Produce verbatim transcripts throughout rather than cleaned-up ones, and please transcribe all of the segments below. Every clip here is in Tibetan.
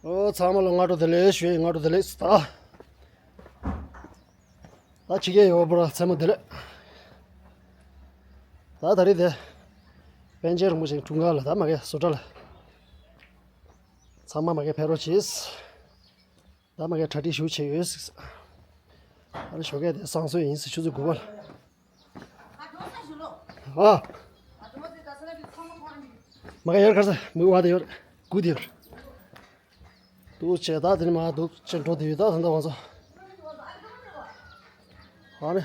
ཨོ་ཚང་མ་ལ་སྔ་དྲོ་བདེ་ལེགས་ཞུ་ཡས། སྔ་དྲོ་བདེ་ལེགས། ད་ད་ཕྱི་རྒྱལ་ཡོད་པར་མཚན་མོ་བདེ་ལེགས། ད་ད་རེས་དེ་པཎ་ཆེན་རིན་པོ་ཆེའི་འཁྲུངས་སྐར་ལ་ད་མ་གི་བཟོ་གྲྭ་ལ་ཚང་མ་མ་གི་ཕེབས་རོགས་གྱིས། ད་མ་གི་གྲ་སྒྲིག་ཞུ་བྱས་ཡོད། ཨ་ནི་ཞོགས་ཀས་དེ་བསང་གསོལ་ཡིན་ཟེར། ཆུ་ཚོད་དགུ་པ་ལ། ཨ། མ་ག་ཡར་ཁར་ས་མི་བ་དེ་ཡོད། དགུ་དེ་ཡོད། འདུག་བྱས་ད་དེ་ནི་མ་འདུག་བྱས་འགྲོ་དེ་ཡོད། ད་ད་ད་བང་སོ། ཨ་ནི།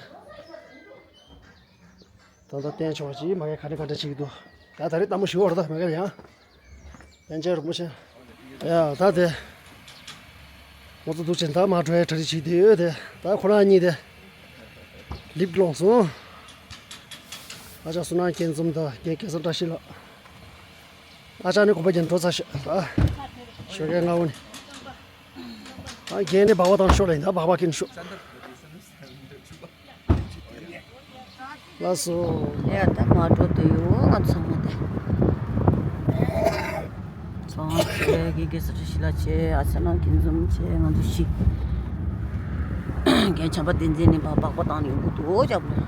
ད་ད་བསྟན་ཆོག་ཅིག་མ་ག་ག་འདྲ་ག་འདྲ་བྱེད་ཀྱི་འདུག་ད་ད་རེས་ལྟད་མོ་ཞུ་བར་ད་མ་ག་ཡང་། པཎ་ཆེན་རིན་པོ་ཆེ། ཡ་ད་དེ། ང་ཚོ་འདུག་ཅིང་ད་མ་འགྲོ་ཡའི་གྲ་སྒྲིག་བྱེད་དེ་ཡོད་དེ། ད་ཁོ་རང་གཉིས་དེ་ལིབ་ལོངས་སོང་། ཨ་ཅག་བསོད་ནམས་སྐྱིད་འཛོམས་དང་རྒན་སྐལ་བཟང་བཀྲ་ཤིས་ལགས། ཨ་ཅག་ནི་གོམ་པ་བརྒྱབ་འགྲོ་ཚར་ཤག་ད་ཞོགས་ཀས་སྔ་པོ་ནས། ཨ་རྒན་ནི་སྦག་སྦག་བཏང་ཤོག་ལ་ཡིན། ད་སྦག་སྦག་གིན་ཤོག་ལགས་སོ། ཡ་ད་མ་འགྲོ་དུས་ཡོད་ང་ཚང་མ་དེ། ཚང་མ་ཆེ་གི་གེ་སར་ཞི་ལ་ཆེ། ཨ་ཅག་ན་གིན་འཛོམས་ཆེ། ང་ཚོ་ཤི། རྒན་བྱམས་པ་བསྟན་འཛིན་ནི་སྦག་སྦག་བཏང་ནས་ཡོང་གི་འདུག་ཅག་པོ།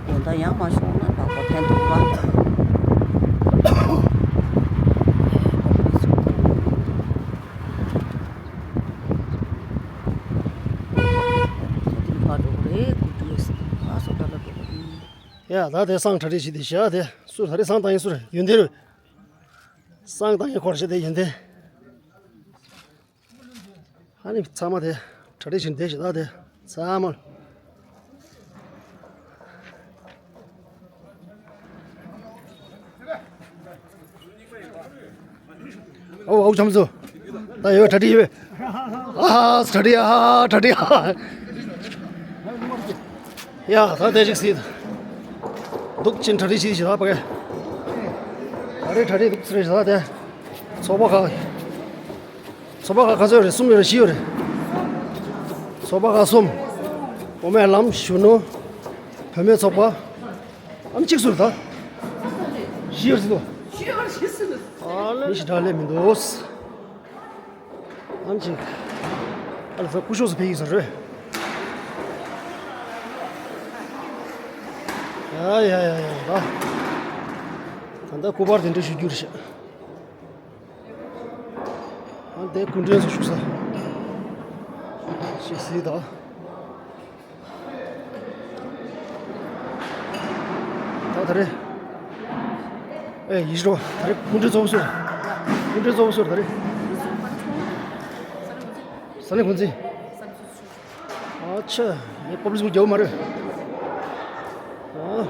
དགོང་དག་ཡང་མ་ཤོང་ན་སྦག་སྦག་འཐེན་འདུག་ལ། ཡ་ད་དེ་བསང་གྲ་སྒྲིག་བྱེད་དེ་བཞག་དེ་སུ་ད་རེས་བསང་བཏང་ཡིན་སུ་རེད། ཡོན་ཏན་རེད། བསང་བཏང་ཡིན་ཁོར་བྱེད་དེ་ཡོན་ཏན། ཨ་ནི་ཚང་མ་དེ་གྲ་སྒྲིག་བྱེད་དེ་བཞག་ད་དེ་ཚང་མ། ཨོ་ཨོ་ཆམ་ཚོ། ད་ཡོད་གྲ་སྒྲིག་ཡོད། ཨ་ཧ་གྲ་སྒྲིག་ཨ་ཧ་གྲ་སྒྲིག་ཨ་ཧ། ཡ་ད་དེ་ཅིག་སྲིད། འདུག་ཅིང་གྲ་སྒྲིག་བྱེད་ད་པ་གེ། ད་རེས་གྲ་སྒྲིག་འདུག་ཚེ་རེད་ད་དེ། ཚོགས་པ་ཁག་ཚོགས་པ་ཁག་ག་ཚོད་ཡོད་རེད། གསུམ་ཡོད་རེད། བཞི་ཡོད་རེད། ཚོགས་པ་ཁག་གསུམ། འོ་མའི་ལམ་གཞོན་ནུ། བུད་མེད་ཚོགས་པ། ཨམ་གཅིག་སུ་རེད་ད། བཞི་ཡོད་རེད་ཟེར་འདུག་ཨ་ལེ་ཞིག་འདྲ་ལས་མི་འདུག་ཨམ་གཅིག་ཨ་ལེ་ད་སྐུ་ཞབས་སུ་ཕེབས་ཡིན་ཟེར་རེད། ཡ་ཡ་ཡ་ཡ་ད། ད་ལྟ་སྐུ་པར་དེ་འདྲ་ཞུ་རྒྱུ་རེད་ཤག་ཨ་འདས་སྐུ་མགྲོན་ཚོ་བཞུགས་ས་ཞིག་གཟིགས་དང་། ད་ད་རེས། ཨེ་ཡིད་རོ་ད་རེས་སྐུ་མགྲོན་གཙོ་བོ་སུ་རེད། སྐུ་མགྲོན་གཙོ་བོ་སུ་རེད་ད་རེས། ས་གནས་འགོ་འཛིན། ཨ་ཆ། ངས་པབ་ལི་སི་རྒྱག་གི་མ་རེད། ཨ།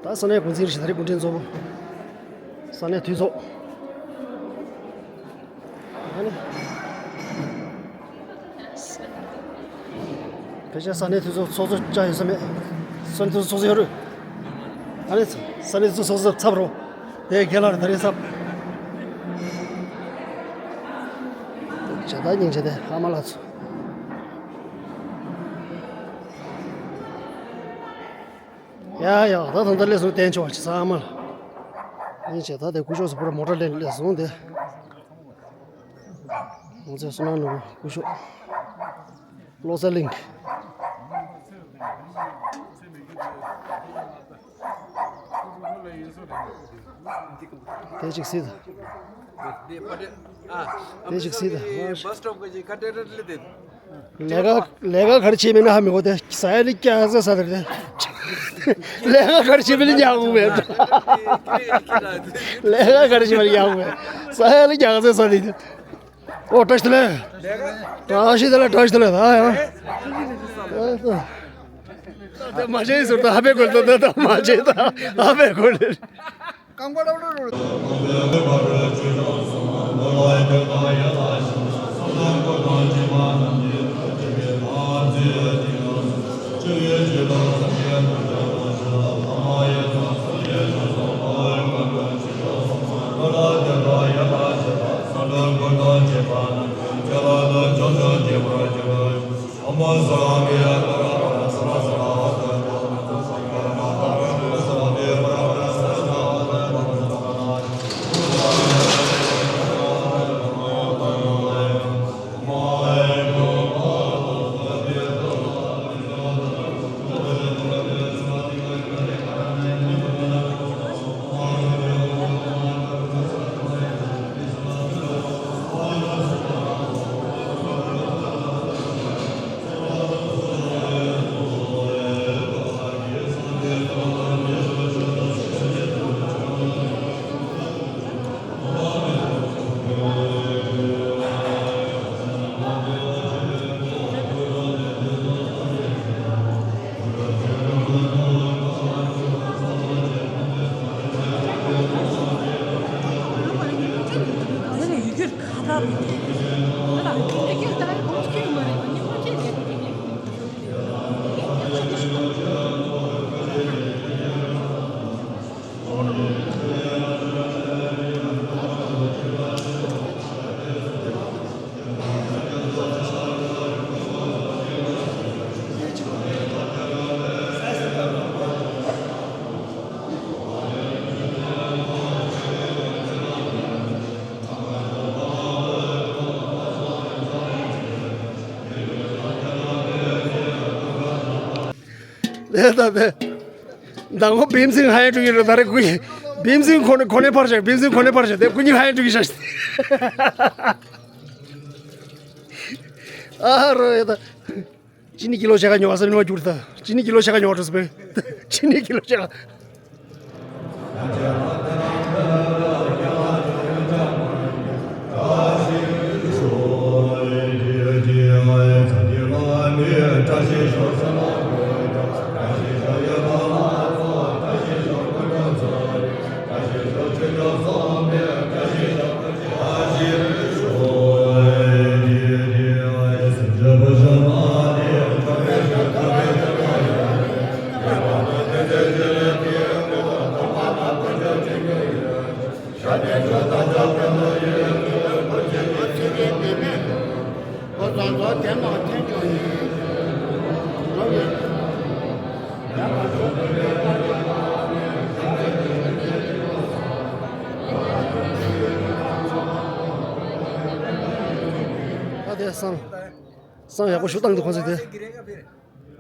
ད་ས་གནས་འགོ་འཛིན་རེད་ད་རེས་སྐུ་མགྲོན་གཙོ་བོ། ས་གནས་འཐུས་ཚོགས། ཨ་ནི། ཕལ་ཆེར་ས་གནས་འཐུས་ཚོགས་ཚོགས་གཙོ་བཅར་ཡོད་ས་མེད། ས་གནས་འཐུས་ཚོགས་ཚོགས་གཙོ་ཡོད་རེད། ཨ་ནི་ས་གནས་འཐུས་ཚོགས་ཚོགས་གཙོ་ཚབ་རོ། དེ་རྒན་ལགས་རེད་ད་རེས་ཚབ། བྱ་ད་སྙིང་རྗེ་དེ་ཨ་མ་ལགས་ཚོ། ཡ་ཡ་ད་ད་ལྟ་སླེབས་སོང་བསྟན་ཆོག་ཅི་ཚང་མ་ལ། ཡིན་ཅེ་ད་དེ་སྐུ་ཞབས་སུ་པུ་ར་མོ་ཊ་ལེན་སླེབས་སོང་དེ། ང་ཚོའི་བསོད་ནམས་ནོར་བུ་སྐུ་ཞབས། བློ་གསལ་གླིང་། དེ་ཅིག་སྲིད། དེ་ཅིག་སྲིད། ལས་ཀ་ལས་ཀ་ག་རེ་བྱེད་མིན་ན་ཧ་མི་གོ་དེ་ས་ཡ་ལི་ཀྱང་ཟེར་ས་དེ་རེད། ལས་ཀ་ག་རེ་བྱེད་མིན་ན་ཉག་གོ་མེད། ལས་ཀ་ག་རེ་བྱེད་མིན་ན་ཉག་གོ་མེད། ས་ཡ་ལི་ཀྱང་ཟེར་ས་དེ། ཨོ་བཀྲ་ཤིས་བདེ་ལེགས། བཀྲ་ཤིས་བདེ་ལེགས། བཀྲ་ཤིས་བདེ་ལེགས། ད་ཡང་། ད་མ་བྱེད་ཟེར་ད་ཧ་པའི་གོལ་ད་ད་མ་བྱེད་ད་ཧ་པའི་གོལ། རྐང་པ་རོ་རོ་རོ། ལས་ད་དེ། མདང་དགོང་བིམ་སིང་ཧ་ཡང་དྲུག་ཡིན་རེད་ད་རེ་ཀུ་ཡིན། བིམ་སིང་ཁོ་ནས་ཁོ་ནས་ཕར་བཞག་བིམ་སིང་ཁོ་ནས་ཕར་བཞག་དེ་ཀུ་ཉིན་ཧ་ཡང་དྲུག་ཡིན་ཤག་ཨ་རོ་ཡ་ད། ཅི་ནི་ཀི་ལོ་ཕྱེད་ཀ་ཉོ་བ་སེམས་ནི་མ་གྱུར་ད། ཅི་ནི་ཀི་ལོ་ཕྱེད་ཀ་ཉོ་བ་འགྲོ་སེ་པས། ཅི་ནི་ཀི་ལོ་ཕྱེད་ཀ་ཨ་དེ་སང་སང་ཡག་པོ་ཞུ་བཏང་འདུག་ཁོང་ཚོས་དེ།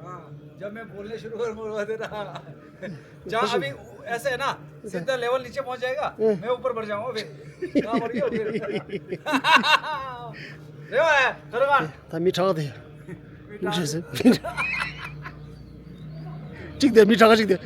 हाँ, जब मैं बोलने शुरू करूंगा, वो देना। जहाँ अभी ऐसे है ना, सीधा लेवल नीचे पहुंच जाएगा, मैं ऊपर बढ़ जाऊंगा फिर। कहाँ बढ़ गया फिर? रेवा है, खरगान। ད་མི་ཁྲག་དེ། མི་ཁྲག་ཟེར། གཅིག་དེ་མི་ཁྲག་གཅིག་དེ།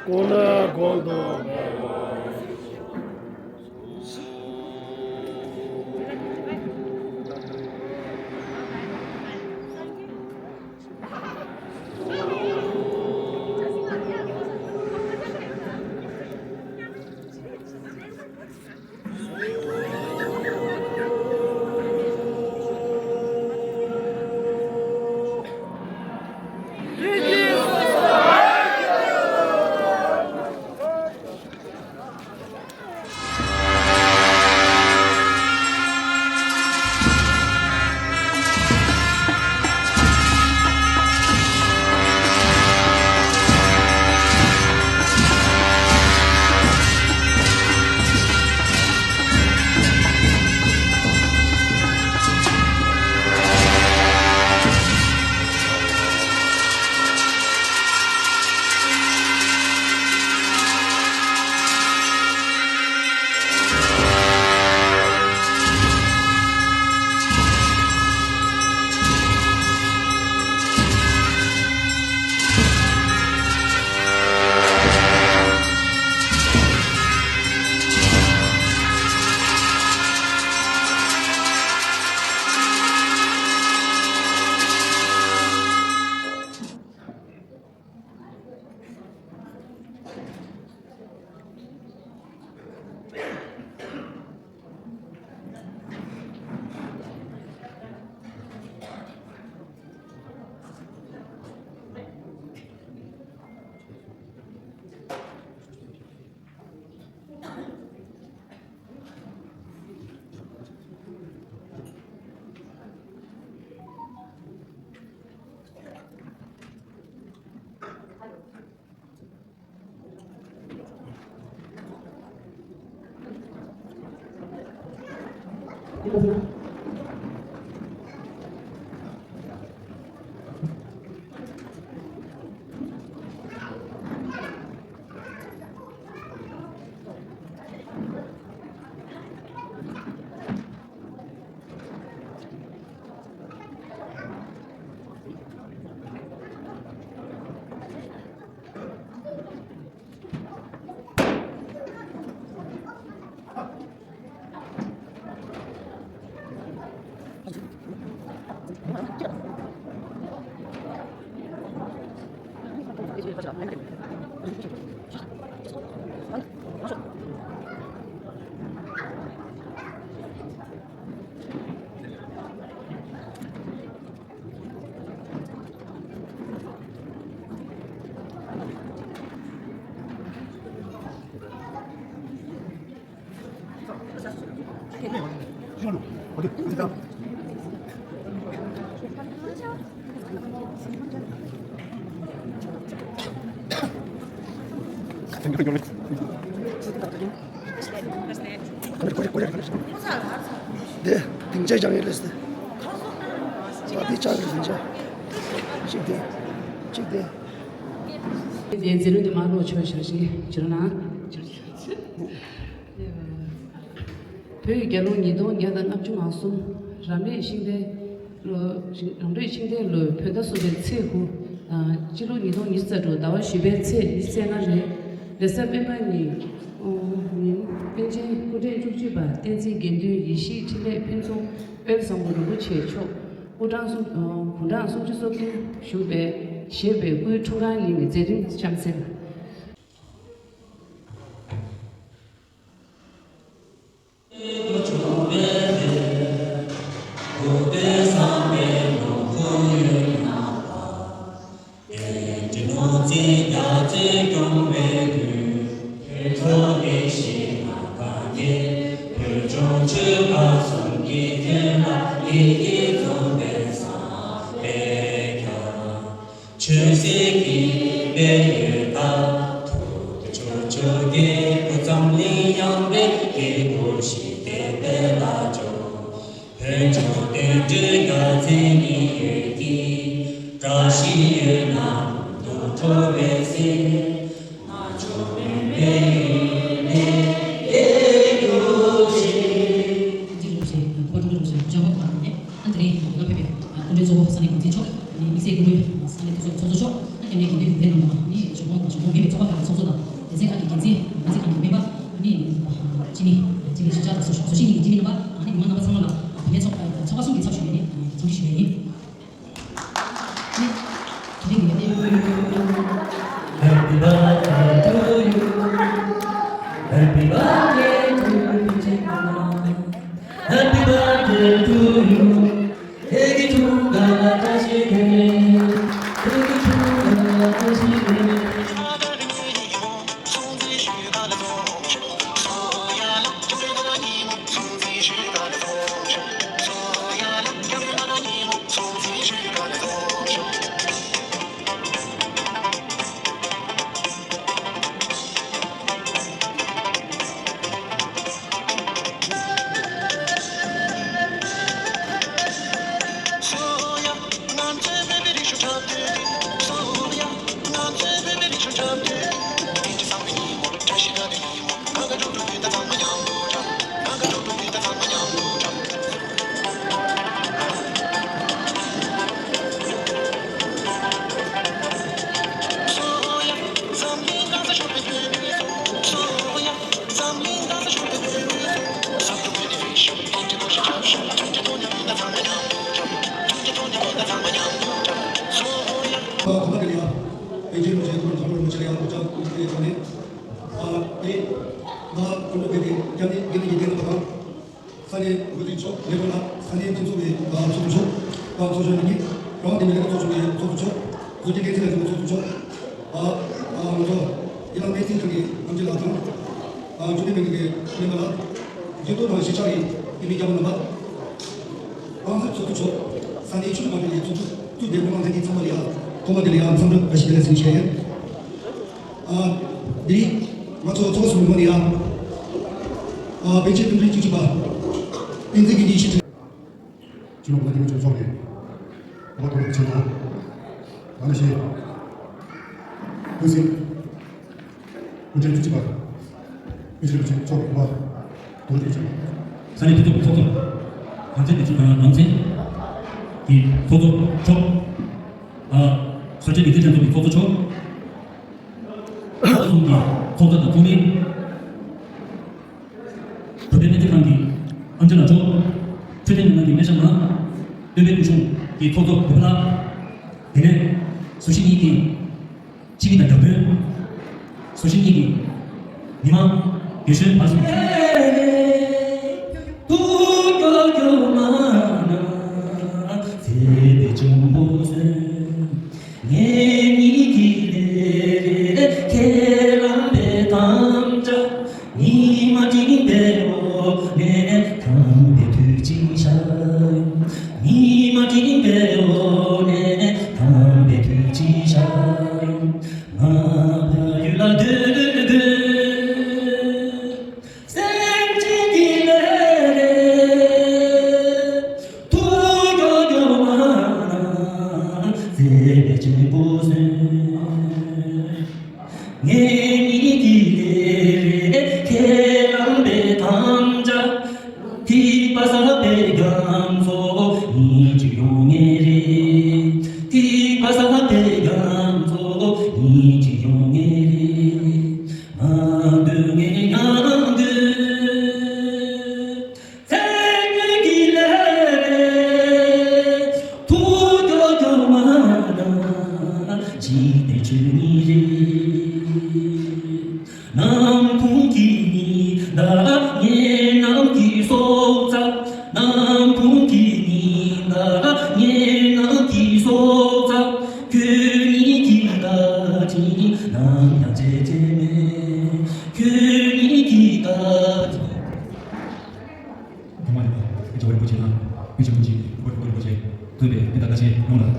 གོང་ན་གོང་དུ་འཕེལ་བ། དེ་སྡིངས་ཆ་བཞག་ཡོད་ལས་སྟེ། ཨ་དེ་ཆགས་ཀྱི་སྡིངས་ཆ། གཅིག་དེ། གཅིག་དེ། དེ་མཛད་རིམ་དེ་མར་ཀློག་ཆོག་ཞག་ཞིག་བྱེད་རོགས་གནང་། བོད་རྒྱལ་ལོ་ཉིས་སྟོང་ཉིས་དང་ལྔ་བཅུ་ང་གསུམ། རབ་གནས་ཤིང་རྟའི་ལོ། རབ་གནས་ཤིང་རྟའི་ལོའི་བོད་ཟླ་གསུམ་པའི་ཚེས་དགུ། སྤྱི་ལོ་ཉིས་སྟོང་ཉི་ཤུ་རྩ་དྲུག་ཟླ་བ་བཞི་པའི་ཚེས་ཉི་ཤུ་རྩ་ལྔ་རེད། རེས་གཟའ་སྤེན་པ་ཉིན། ཉིན་པཎ་ཆེན་སྐུ་ཕྲེང་བཅུ་གཅིག་པ་བསྟན་འཛིན་དགེ་འདུན་ཡེ་ཤེས་འཕྲིན་ལས་ཕུན་ཚོགས་དཔལ་བཟང་པོ་རིན་པོ་ཆེ་མཆོག་སྐུ་ཕྲེང་གསུམ། གུང་ཕྲེང་སུམ་ཅུ་སོ་བདུན་བཞུགས་པའི་བཞེས་པའི་སྐུའི་འཁྲུངས་སྐར་ཉིན་གྱི་མཛད་རིམ་གཤམ་གསལ། ཆོས་སྲིད་ཀྱི་དཔལ་ཡོན་དང་། ཐུགས་ཆོས་ཆོས་ཀྱི་སྐུ་ཙམ་ལ་ཡང་བའི་སྐྱེས་བུ་ཞིག་དེ་དཔལ་ལ་འབྱོར། བོད་ལྗོངས་དོན་འགྲུབ་རྒྱལ་མཚན་ཉི་འོད་ཀྱི། བཀྲ་ཤིས་འོད་སྣང་དུ་འཕྲོ་བའི་ཚེ། ང་ཚོ་མི་མེད་ཡུལ་ནས་སྐྱེས་རྒྱུ་ཞིག་འདི་རུ་ཞེས་ཁོ་ཀྲུང་གོ་རུ་ཞེས་བྱ་བ་དང་ནས། ཨ་ནི་དེ་རིང་ང་ཕེབས་པའི་སྐུ་མགྲོན་གཙོ་བོ་ས་གནས་འགོ་འཛིན་མཆོག་ནི་དམིགས་བསལ་སྐུ་མགྲོན་ས་གནས་འཐུས་ཚོགས་ཚོགས་གཙོ་མཆོག་ཨ་ནི་དགེ་འདུན་སྡེ་རྣམ་པ་ནི་གཞུང་གཞུང་མེད་པའི་ཚོགས་པ་ཁག་གི་ཚོགས་གཙོ་དང་སྡེ་ཚན་ཁག་གི་འགན་འཛིན་མ་འཛིན་ཁང་གི་སྨན་པ་ནི་སྤྱི་མི་སྤྱི་མི་ཞིབ་ཆ་དང་བཟོ་ཞིབ་བཟོ་ཞིབ་གཉིས་ཀྱི་སྤྱི་མི་རྣམ་པ་ཨ་ནི་མི་མང་རྣམ་པ་ཚང་མ་ལ་ཕ་མའི་ཚོགས་ཚོགས་པ་གསུམ་གྱི་ཚབ་ཞུས་ནས་འཚམས་འདྲི་ཞུ་ཡ་ཡིན། Happy birthday to you. Happy birthday to you. Happy birthday to you. Happy to you. ས་གནས་འགོ་ཁྲིད་མཆོག་ལས་ཁུངས་ལ་ས་གནས་འཐུས་ཚོགས་པའི་ཚོགས་གཙོ་མཆོག་ཚོགས་གཞོན་ལྷན་རྒྱས། རང་དེ་མི་རིགས་ཚོགས་ཆུང་གི་ཚོགས་གཙོ་མཆོག་བཟོ་བཅོས་འགན་འཛིན་ལས་ཁུངས་ཚོགས་གཙོ་མཆོག་ཨ་ང་ཚོ་ཡི་ལང་སྨན་རྩིས་ཁང་གི་ཨམ་ཆི་ལགས་དང་། ཨ་འཇུ་ལི་མན་གྱི་མེམ་བར་ལགས། འགྱུར་ལྡོག་དང་གཞིས་ཆགས་ཀྱི་འཐུས་མི་རྒྱལ་བ་རྣམ་པ། རང་སྲིད་ཚོགས་གཙོ་མཆོག་ས་གནས་ཆུ་བཞི་སྒང་དྲུག་གི་ཚོགས་གཙོ་གཙོས་པའི་སྐུ་དབང་ལྷན་རྒྱས་ཚང་མ་ལ་ཡང་ཐོག་མ་དེ་ལ་ཡང་འཚམས་འདྲི་བཀྲ་ཤིས་བདེ་ལེགས་ཟེར་ཞུ་ཡ་ཡིན། ཨ་འདི་རིང་ང་ཚོ་ཚོགས་གཙོ་མི་དམངས་ལ་ཡང་ཨ་པཎ་ཆེན་སྐུ་ཕྲེང་བཅུ་གཅིག་པ་བསྟན་འཛིན་དགེ་འདུན་ཡེ་ཤེས། སྤྱི་ནོར་གོང་ས་སྐྱབས་མགོན་ཆེན་པོ་མཆོག་གིས་འོ་ཐུགས་རྗེ་ཆེ་གནང་། ད་ནི་ཞེས་ཀུན་གཟིགས་སྐུ་ཕྲེང་བཅུ་གཅིག་པ་དཔེ་ཆེན་པོ་ཆེན་མཆོག་གི་སྐུ་པར་དུ་བསྒྲིགས་ཤིང་། ས་གནས་འཐུས་ཚོགས་ཀྱི་ཚོགས་གཙོ་རང་བཙན་གྱི་ཆུ་རང་བཙན་གྱི་ཚོགས་གཙོ་མཆོག་ཨ་ས་ཆ་གི་འཐུས་ཚོགས་ཀྱི་ཚོགས་གཙོ་མཆོག་ཚོགས་གསུམ་གྱི་ཚོགས་གཙོ་དང་ཚོགས་མི། བོད་པའི་སྨན་རྩིས་ཁང་གི་ཨམ་ཆི་ལགས་མཆོག་འཕྲོད་བསྟེན་མི་སྣ་གི་སྨན་ཞབས་ལགས། སྟོན་པའི་སྐུ་གཞུང་གི་ཚོགས་གཙོ་བོད་པ་ལགས། དེ་ནས་སུ་ཞིག་གཉིས་ཀྱི་སྤྱི་མི་དང་བརྒྱ་དཔོན། སུ་ཞིག་གཉིས་ཀྱི་མི་མང་། རྒན་གཞོན་བར་གསུམ། ཐུགས་སྐྱོ་སྐྱོ་མ་ན་མཛད་པའི་འཇམ་པོ་གསོན། ངེད་གཉིས་ཀྱི་ལས་རེད། ཁས་བླངས་པའི་དམ་བཅའ། ཉི་མ་སྤྲིན་པའི་འོག་ནས་དམ་པའི་དུས་ཅིག་ཤར་ཡོང་། ཉི་མ་སྤྲིན་པའི་འོག་ནས་དམ་པའི་དུས་ཅིག་ཤར་ཡོང་། ང་ཕ་ཡུལ་ལ་སྡོད་དགོས། སེམས་ཅན་གྱི་ལས་རེད། ཐུགས་སྐྱོ་སྐྱོ་མ་ན་མཛད་པའི་འཇམ་པོ་གསོན། ངེད་གཉིས་ཀྱི་ལས་རེད། ཁས་བླངས་པའི་དམ་བཅའ། ཐིགས་པ་བསགས་པའི་རྒྱ་མཚོ་ཉིད་ཅིག་ཡོང་ངེས་རེད། ཐིགས་པ་བསགས་པའི་རྒྱ་མཚོ་ཉིད་ཅིག་ཡོང་ངེས་རེད། ང་སྡོད་ངེས་ཡང་སྡོད། ཚེ་སྔོན་གྱི་ལས་རེད། ཐུགས་སྐྱོ་སྐྱོ་མ་ན་འཇིག་རྟེན་ཆོས་ཉིད་རེད། ནམ་གུང་གི་ཉི་ཟླ་ངའི་ནང་གི་སྲོག་རྩ། ནམ་གུང་གི་ཉི་ཟླ་ངའི་ནང་གི་སྲོག་རྩ། ཁྱོད་ཉིད་ཀྱི་བཀའ་དྲིན་ནམ་ཡང་བརྗེད་བརྗེད་མེད། ཁྱོད་ཉིད་ཀྱི་བཀའ་དྲིན། ཐོག་མར་ནི་རྒྱལ་བ་རིན་པོ་ཆེ་དང་དབུས་ཆེན་པོ་ཆེ་སྐུ་པར་སྐུ་པར་རིན་པོ་ཆེ་སྟོན་པའི་བསྟན་དང་བཀའ་ཆེན་ཡོངས་ལ་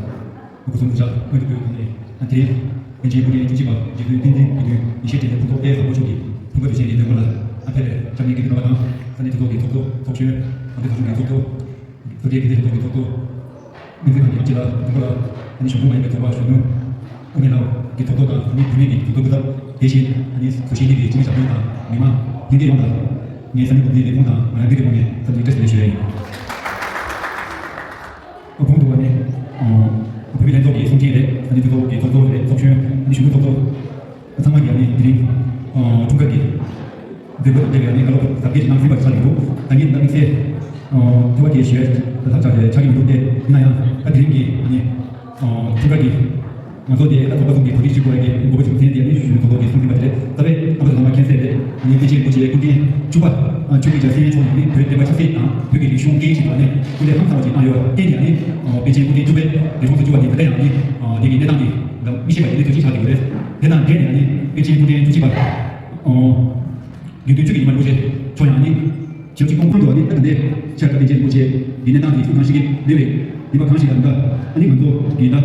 སྐུ་གསུང་ཐུགས་ཕྱག་སྔོན་དུ་འབུལ་གོང་ནས། ཨ་དེ་རིང་པཎ་ཆེན་སྐུ་ཕྲེང་བཅུ་གཅིག་པ་རྗེ་བཙུན་བསྟན་འཛིན་དགེ་འདུན་ཡེ་ཤེས་འཕྲིན་ལས་ཕུན་ཚོགས་དཔལ་བཟང་པོ་མཆོག་གི་འཁྲུངས་སྐར་དུས་ཆེན་གྱི་མདུན་ལ་ཨ་ཕེབས་པའི་ཆབ་འགན་དགེ་འདུན་པ་དང་ས་གནས་གྲོས་ཚོགས་ཀྱི་ཚོགས་གཙོ་ཚོགས་གཞོན་དང་དེ་ཚོགས་ཀྱི་ཚོགས་གཙོ། སུ་ཏྲའི་དགེ་ལྡན་ཚོགས་ཀྱི་ཚོགས་གཙོ། དམིགས་བརྩེ་ཁང་གི་ཡང་སྤྱི་ལ་དུམ་བུ་ལ་ཨ་ནི་གཞུང་གྲོང་མ་ཡིན་པའི་ཚོགས་པ་གཞོན་ནུ་ཨུ་མེ་ལའོ་གི་ཚོགས་གཙོ་དང་བུད་མེད་ཀྱི་ཚོགས་གཙོ་སྐུ་ཚབ་དེ་བཞིན་ཨ་ནི་ཟུར་ཤེས་གཉིས་ཀྱི་སྤྱི་མི་ཞབས་དྲུང་དང་མི་མང་ལྷན་རྒྱས་ཡོངས་ལ་ངས་ས་གནས་འགོ་འཛིན་ལས་ཁུངས་དང་ང་རང་སྒེར་གྱི་ངོས་ནས་འཚམས་འདྲི་བཀྲ་ཤིས་བདེ་ལེགས་ཞུ་ཡ་ཡིན། ཨ་གོང་དུ་ཨ་ནི་བོད་མི་ལྷན་ཚོགས་ཀྱི་གསུང་འཕྲིན་རེད། ཨ་ནི་སྤྱི་ཚོགས་ཀྱི་ཚོགས་གཙོ་རེད། ཚོགས་གཞོན་ཨ་ནི་གཞོན་ནུ་ཚོགས་གཙོ། ཚང་མ་གིས་ཨ་ནི་དེ་རིང་འཁྲུངས་སྐར་གྱི་མཛད་སྒོ་དང་འབྲེལ་བའི་ཨ་ནི་བཀའ་སློབ་གཟབ་རྒྱས་ཤིག་གནང་ཟིན་པ་ཆགས་ཀྱི་འདུག་ད་ངས་འདི་དམིགས་བསལ་དུ་བ་སྐྱེལ་ཞུ་ཡ་ལྷག་ཆགས་ཆགས་ཀྱི་མི་འདུག་སྟེ། ཡིན་ན་ཡང་ད་དེ་རིང་གི་ཨ་ནི་འཁྲུངས་སྐར་གྱི་ང་ཚོ་དེ་ད་ཚོགས་པ་གསུམ་གྱི་གོ་སྒྲིག་ཞུ་དགོས་ཡ་གི་དགོས་པ་བྱུང་ཚེ་དེ་ཨ་ནི་གཞོན་ནུ་ཚོགས་གཙོ་གིས་གསུངས་ཟིན་པ་དེ་རེད། རྩ་བའི་ཨ་ཁུ་དང་ཨ་མ་མཁྱེན་གསལ་རེད། ཨ་ནི་པཎ་ཆེན་སྐུ་ཕྲེང་བཅུ་གཅིག་པ་ཆོས་ཀྱི་རྒྱལ་མཚན་མཆོག་ནས་ནི་བོད་བསྟན་པ་ཆབ་སྲིད་དང་བོད་ཀྱི་རིག་གཞུང་སྐད་ཡིག་ཆེད་དུ་ནི་སྐུ་ལས་ཧང་སང་བ་ཞིག་གནང་ཡོད་པར་བརྟེན་ནས་ནི་པཎ་ཆེན་སྐུ་ཕྲེང་བཅུ་པའི་རིང་ཐུང་དུ་བཅུ་བ་ནི་ད་ལྟ་ཡང་ནི་དེ་གི་གནས་སྟངས་དེ་མི་ཤེས་པ་ཡིན་ནི་ཚོད་ཅིག་ཆགས་ཀྱི་ཡོད་རེད། དེ་དང་འབྲེལ་ནས་ནི་པཎ་ཆེན་སྐུ་ཕྲེང་བཅུ་གཅིག་པ་དགེ་འདུན་ཆོས་ཀྱི་ཉི་མ་རིན་པོ་ཆེ་མཆོག་ཡང་ནི་ཞེ་པོ་ཅིག་ཁོང་ཁོང་དུ་ནི་ད་ལྟ་ཤར་ཀ་པཎ་ཆེན་རིན་པོ་ཆེ་འདི་གནས་སྟངས་དེ་སུ་གང་ཞིག་གིས་ལེགས་པའི་ནུས་པ་གང་ཞིག་ལ་འདུག་ཨ་ནི་ང་ཚོ་གི་ད།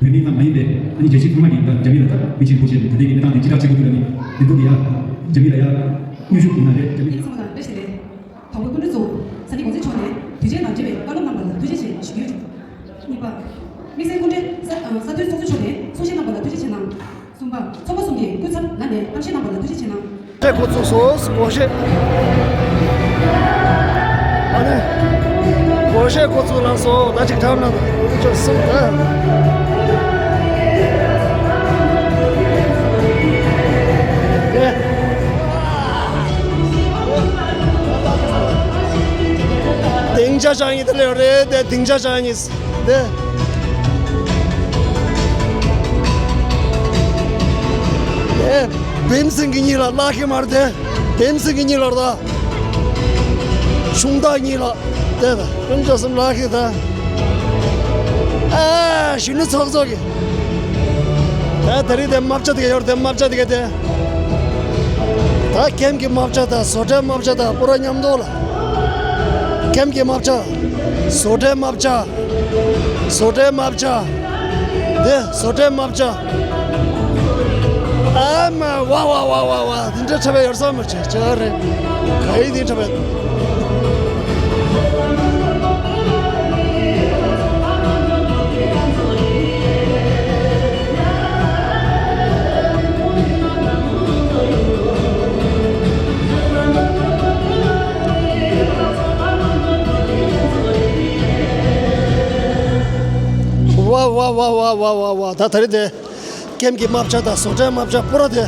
བོད་མི་ཙམ་མ་ཡིན་པའི་ཨ་ནི་རྒྱལ་སྤྱི་ཚང་མ་གིས་ད་རྒྱ་མི་ལ་ད་པཎ་ཆེན་རིན་པོ་ཆེ་ད་ལྟའི་གི་གནས་སྟངས་དེ་ཅི་ལྟར་བྱེད་དགོས་ཀྱི་ལ་ནི་འདི་ཚོ་གི་ཡ་རྒྱ་མི་ལ་ཡ་དངོས་ཤུགས་ཡིན་ན་རེད། རྒྱ་མི་ཚང་མ་ལ་བཀྲ་ཤིས་བདེ་ལེགས། དང་པོ་སྐུ་མགྲོན་ཚོ་ས་གནས་འགོ་འཛིན་མཆོག་ནས་དུས་ཆེན་དང་འབྲེལ་བའི་བཀའ་སློབ་གནང་བ་ལ་ཐུགས་རྗེ་ཆེ་ཞུ་རྒྱུ། གཉིས་པ། དམིགས་བསལ་སྐུ་མགྲོན་ས་ས་འཐུས་ཚོགས་གཙོ་མཆོག་ནས་གསུང་བཤད་གནང་བ་ལ་ཐུགས་རྗེ་ཆེ་གནང་། གསུམ་པ། ཚོགས་པ་གསུམ་གྱི་སྐུ་ཚབ་ལ་ནས་གཏམ་བཤད་གནང་བ་ལ་ཐུགས་རྗེ་ཆེ་གནང་། ཤད་འགོ་ཚུགས་སོང་། སྒོར་གཞས། ཨ་ནི། སྒོར་གཞས་འགོ་ཚུགས་གནང་སོང་། ད་ཅིག་འཁྲབ་གནང་། ཅོ་སུམ་ད། ཨེ། སྡིངས་ཆ་བཞག་ཡིན་ད་ལེ་རེད་དེ། སྡིངས་ཆ་བཞག་ཡིན་དེ། དེ། བེམ་སེང་གི་གཉིས་ལ་ལག་ཁེ་མར་དེ། བེམ་སེང་གི་གཉིས་ལ་ར། ཤུང་ཏག་གཉིས་ལ། དེ་ད་ཀུན་ཅོ་སུམ་ལག་ཁེ་ད། ཨ་གཞོན་ནུ་ཚོགས་གཙོ་གི། ད་དེ་རིང་དེ་རྨ་བྱ་དེ་ག་ཡོད་དེ། རྨ་བྱ་དེ་ག་དེ། ད་ཁེམ་གི་རྨ་བྱ་ད་བཟོ་གྲྭའི་རྨ་བྱ་ད་པུ་ར་མཉམ་དུ་ལ། ཁེམ་གི་རྨ་བྱ། བཟོ་གྲྭའི་རྨ་བྱ། བཟོ་གྲྭའི་རྨ་བྱ། དེ་བཟོ་གྲྭའི་རྨ་བྱ། ཨ་མ་ཝ་ཝ་ཝ་ཝ་ཝ། འདི་འདྲ་འཁྲབ་པའི་ཡོད་ས་མ་བྱེད་ཅག་རེད། ག་ཡི་འདི་འཁྲབ་པའི། ཝ་ཝ་ཝ་ཝ་ཝ་ཝ་ཝ། ད་ད་རེད་དེ། ཁེམ་གྱི་རྨ་བྱ་དང་བཟོ་གྲྭའི་རྨ་བྱ་པུ་ར་དེ།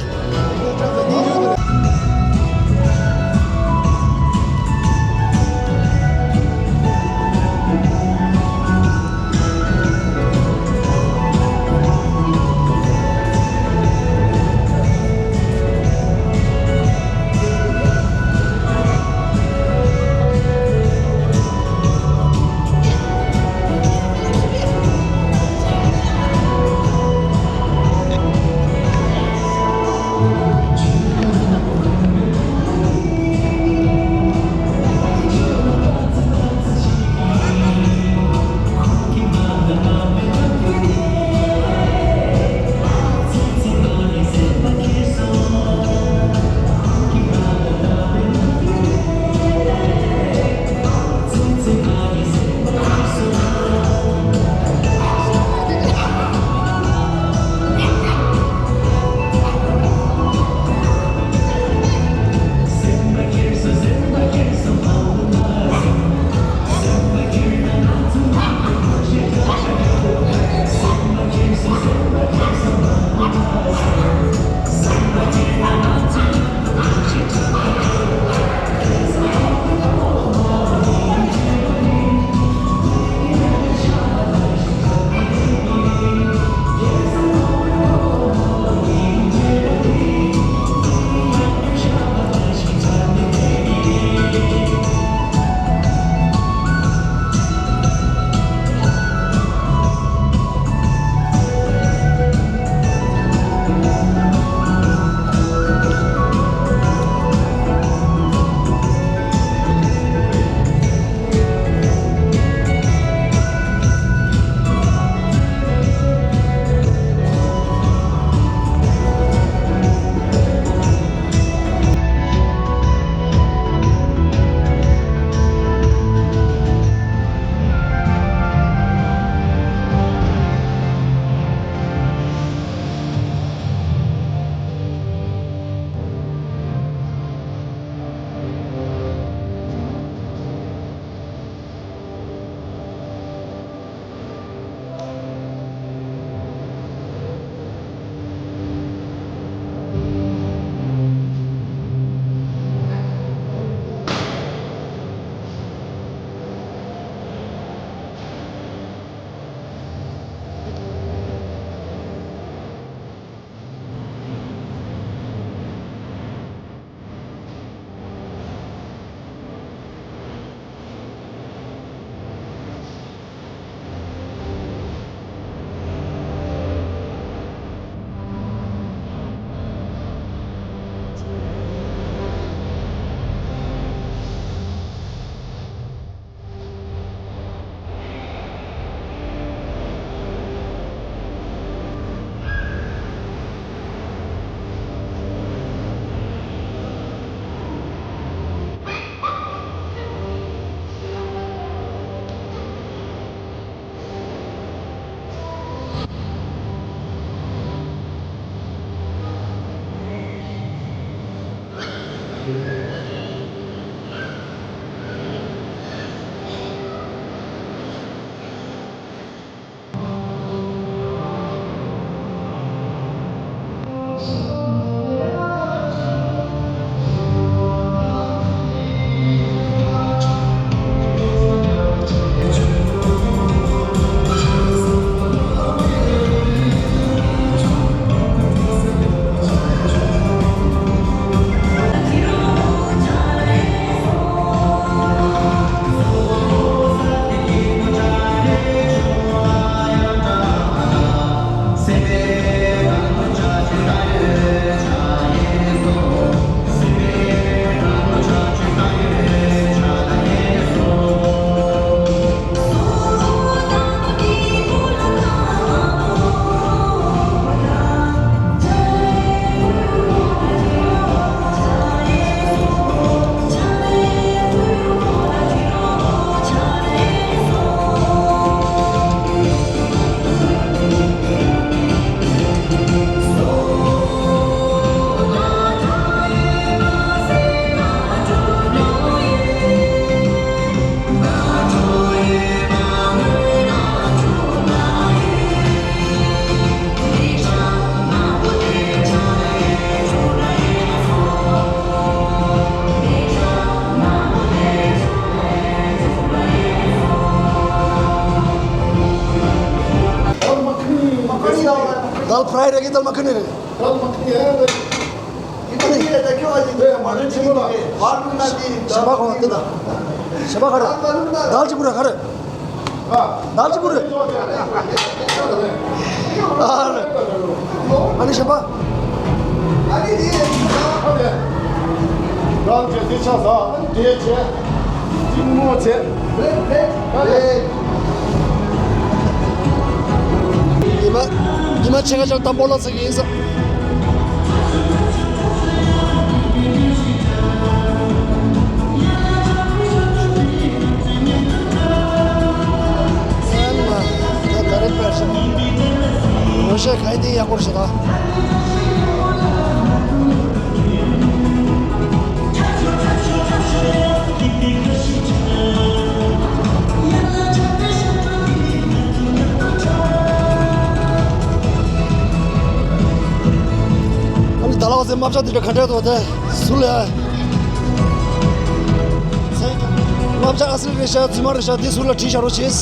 दाल फ्राई रहेगी, दाल मखनी रहेगी। दाल मखनी है। इतनी है, देखो आज ये मटन चिली है। बालू ना दी, शबा को होते ना। शबा खा रहा। दाल चिकुरा खा रहा। दाल चिकुरा। ཨ་ནི་ཤ་པ། ཨ་ནི་དེ། རང་གི་དེ་ཆ་ས་དེ་བྱས། གཅིག་མོ་བྱས། ཉི་མ་ཉི་མ་ཕྱེད་ཀ་ཅང་དམ་པོ་ལ་ཚིག་ཡིན་ས། ད་ག་རེ་དཔེར་བཞག་ངོ་ཤེས་ག་ཡིན་དེ་ཡག་པོ་རེད་ཤག་ད། ཨ་ནི་ད་ལག་ཟེར་རྨ་བྱ་དེ་འདྲ་ག་འདྲ་འདུག་དེ་སུ་ལ། རྨ་བྱ་ཨ་སི་རེད་ཤག་རྫུན་མ་རེད་ཤག་དེ་ཟུར་ལ་བྲིས་བཞག་རོགས་བྱེད།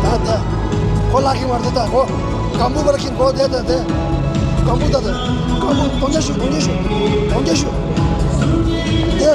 ད་ད། ཁོ་ལག་གི་མར་དེ་ད་ཁོ། སྐམ་པོ་བར་གྱིན་ཁོ་དེ་ད་དེ། སྐམ་པོ་ད་དེ། སྐམ་པོ་དོན་རྒྱ་ཞུ་དོན་རྒྱ་ཞུ། དོན་རྒྱ་ཞུ། དེ།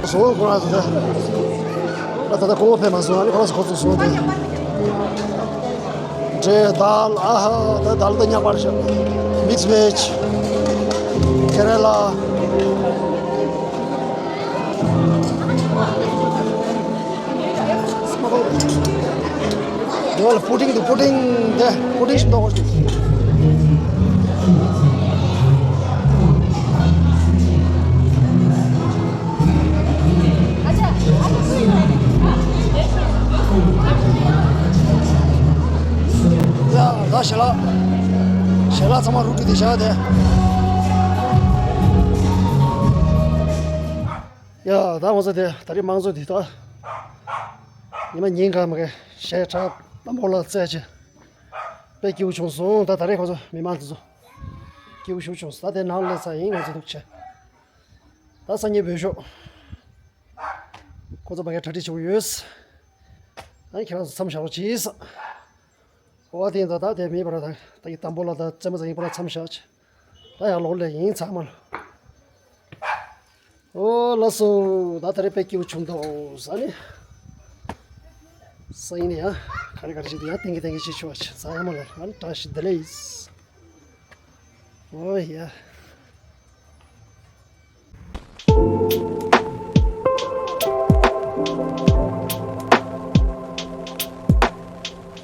བཟོ་བ་ཁོ་རང་ཚོ་ད། ད་ད་ཁོ་བོ་ཕེབས་མ་སོང་ཨ་ནི་ཁོ་རང་ཚོ་ཁོ་ཚོ་བཟོ་དེ། འབྲས་དཱལ་ཨ་ཧ་ད་དཱལ་ད་ཉག་པར་ཤག་མིག་སི་བེཇ། ཀེ་རེ་ལ། དེ་བ་ལ་པུ་ཏིང་དུ་པུ་ཏིང་དེ་པུ་ཏིང་ཞིག་འདོགས་དགོས་ཤིག་ཡ་ད་ཞལ་ལག་ཞལ་ལག་ཚང་མ་རུབ་རུབ་དེ་བཞག་དེ། ཡ་ད་ང་ཚོ་དེ་ད་རེས་དམངས་གཙོ་དེ་ད་ཉི་མ་ཉིན་གང་མ་གི་ཞལ་གྲངས་དམ་པོ་ལ་བཙལ་ཅི། དཔེ་སྐྱིད་པོ་བྱུང་སོང་། ད་ད་རེས་ཁོ་ཚོ་མི་མང་དེ་ཚོ་སྐྱིད་པོ་ཞིག་བྱུང་སོང་། ད་དེ་ནང་སླེབས་ཚར་ཡིན། ང་ཚོ་འདུག་ཆེ། ད་སང་ཉིན་བོད་ཤོག་ཁོ་ཚོ་མ་གི་གྲ་སྒྲིག་བྱེད་དགོས་ཡོད། ཨ་ནི་ཁྱེད་རང་ཚོ་མཚམས་བཞག་རོགས་གྱིས། ཨོ་དེ་ཡིན་ད་ད་དེ་མེད་པར་ད་ད་གི་དམ་པོ་ལ་ད་རྩེད་མོ་ཚ་ཡིན་པ་ལ་མཚམས་བཞག་ཅི། ད་ཡང་ལོག་ལས་ཡིན་ཚང་མ་ལ། ཨོ་ལགས་སོ། ད་ད་རེས་དཔེ་སྐྱིད་པོ་བྱུང་འདུག་ཟ་ནི། ས་ཡིན་ནི་ཡ། ག་རེ་ག་རེ་བྱེད་དུ་ཡ་ཏན་གི་ཏན་གི་བྱེད་ཆོག་ཆ་ཚང་ཡ་མ་ལ་ཨ་ནི་བཀྲ་ཤིས་བདེ་ལེགས། ཨོ་ཡ།